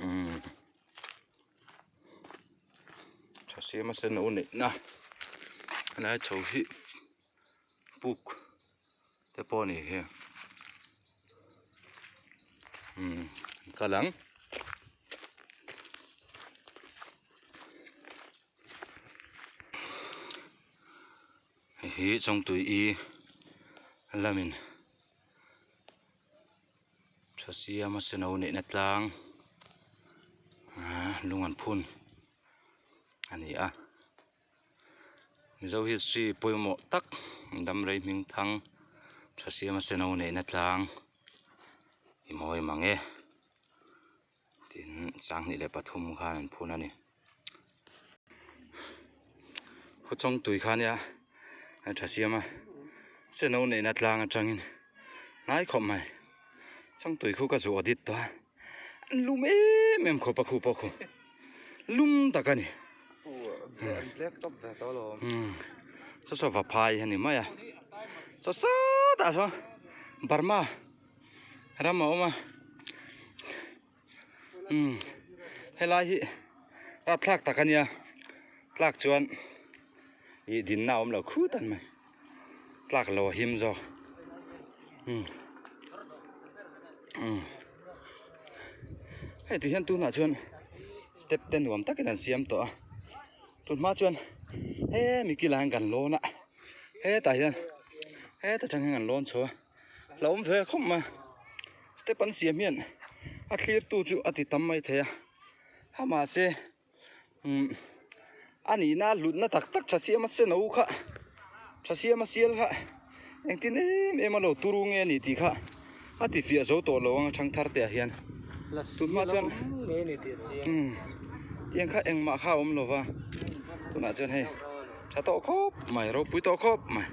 Umm tha siam a sen lo neih na helai chho hi puk te pawh a ni hi umm kal ang. Hei hi chawngtui i lamin tha siama seno neihna tlang ahh lung an phun a ni a mizo history pawimawh tak damrei hming thang tha siama seno neihna tlang i mawi mang e tin 2003 khan an phun a ni. Khaw chawng tui kha nia a tha siam a seno neihna tlang atangin hnai khawp mai chawng tui khu ka zu audit tawh a an lum em em khawp a khu pawh khu lum tak a ni saw saw vaphai a ni mai a saw sawtah sawn Burma ram a awm a. Umm helai hi rapthlak tak a nia tlak chuan ih dinna a awm lo khut an mai tlak lo a him zawk umm umm hei ti hian tunah chuan step te nuam takin an siam tawh a tun hma chuan hemi kilah hian kan lawn a hetah hian heta tang hian kan lawn chho a la awm ve khawp mai a. Step an siam hian a thlir tu chu a ti tam mai thei a a mahse umm a nihna a hlutna tak tak tha siam a seno kha tha siam a sial kha engtin em em a lo turu nge a nih tih kha a ti fiah zo tawh lo ang a thangthar te ah hian tunhma chuan umm tiang kha engmah kha a awm lo va tunah chuan hei tha tawh khawp mai ropui tawh khawp mai.